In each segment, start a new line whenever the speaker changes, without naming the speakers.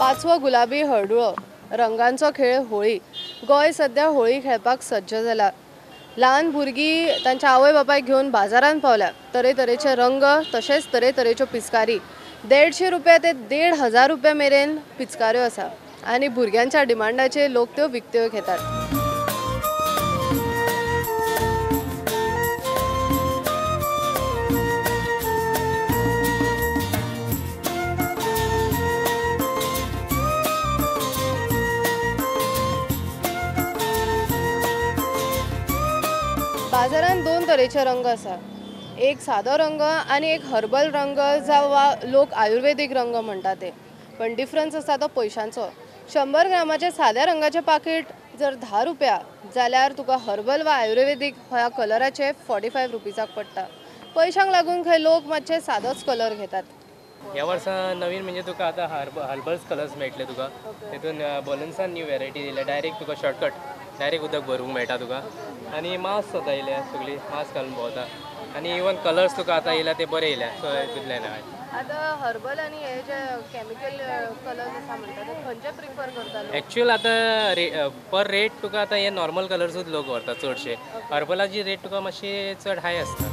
पाचवो, गुलाबी, हळडुळो रंगांचो खेळ होळी. गोंय सध्या होळी खेळपाक सज्ज जाला. ल्हान भुरगीं तांच्या आवय बापायक घेवन बाजारांत पावल्या. तरेतरेचे रंग तशेंच तरेतरेच्यो पिचकारी 150 रुपया ते 1500 रुपया मेरेन पिचकाऱ्यो आसा आनी भुरग्यांच्या डिमांडाचेर लोक त्यो विकत्यो घेतात. बाजारांत दोन तरेचे रंग आसा, एक सादो रंग आनी एक हर्बल रंग जावं लोक आयुर्वेदीक रंग म्हणटा ते. पण डिफरन्स आसा तो पयशांचो. 100 ग्रामाचे साद्या रंगाचें पाकीट जर 10 रुपया जाल्यार तुका हर्बल वा आयुर्वेदीक ह्या कलराचे 45 रुपीजाक पडटा. पयशांक लागून खंय लोक मातशे सादोच कलर घेतात.
ह्या वर्सा नवीन म्हणजे तुका आतां हर्बल्स कलर्स मेळटले तुका. तितून बलन्सान न्यू वेरायटी दिल्या. डायरेक्ट तुका शॉर्टकट डायरेक्ट उदक भरूंक मेळटा तुका. आनी मास्क आतां येयल्या, सगळी मास्क घालून भोंवता. आनी इवन कलर्स तुका आतां येयल्या ते बरे येयल्या. सो तितलें हांवें
आतां हर्बल आनी हे जे केमिकल कलर्स आसा म्हणटा ते खंयचे प्रिफर करता?
एक्चुअल आतां पर रेट तुका आतां हे नॉर्मल कलर्सूच लोक व्हरता चडशे. हर्बलाची रेट तुका मातशी चड हाय आसता.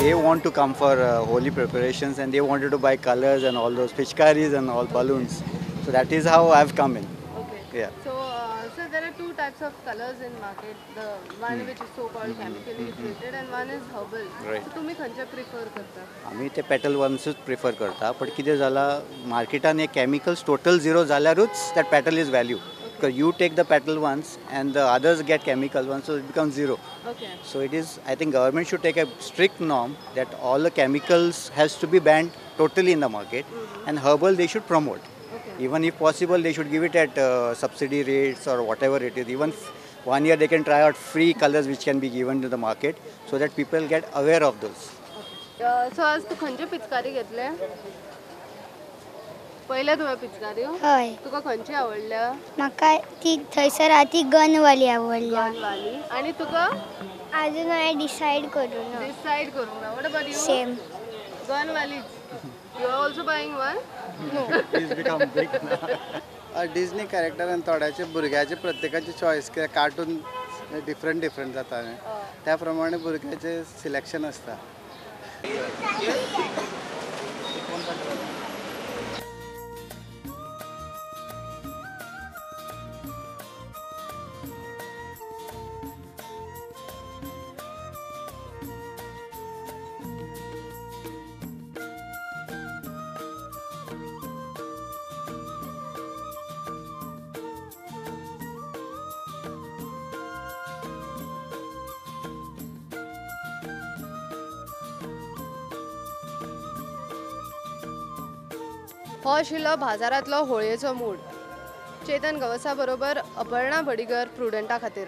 They want to come for Holi preparations and they wanted to buy colors and all those pichkaris and all balloons. So that is how I've come in.
Okay.
Yeah.
So, so there are two types of colors in market. The one which is so called chemically treated and one is herbal.
Right.
So तुम्ही खंयचे prefer करता?
आमी ते petal ones prefer करता. पण कितें जाला मार्केटान हे केमिकल्स टोटल झिरो जाल्यारूच that petal is value. Because you take the petal ones and the others get chemical ones, so it becomes zero.
Okay.
So it is, I think government should take a strict norm that all the chemicals has to be banned totally in the market, and herbal they should promote.
Okay.
Even if possible, they should give it at subsidy rates or whatever it is. Even 1 year they can try out free colors which can be given to the market so that people get aware of those.
Okay. So आज तू खंयचे पिचकारी घेतले? पयल्या तुवें पिचकारी?
हय.
तुका खंयची आवडल्या?
म्हाका ती थंयसर आहा ती गनवाली आवडल्या.
गनवाली. आनी तुका?
अजून हांवें डिसायड करूं ना.
डिसायड करूंक ना. What about you?
Same.
गनवालीच. You are also buying one?
No. He's become big now.
Disney character आनी थोड्याचे भुरग्याचे प्रत्येकाची चॉयस कित्याक कार्टून डिफरंट डिफरंट जाता न्ही, त्या प्रमाणे भुरग्याचें सिलेक्शन आसता.
हो आशिल्लो बाजारांतलो होळयेचो मूड. चेतन गवसा बरोबर अपर्णा बडिगर, प्रुडंटा खातीर.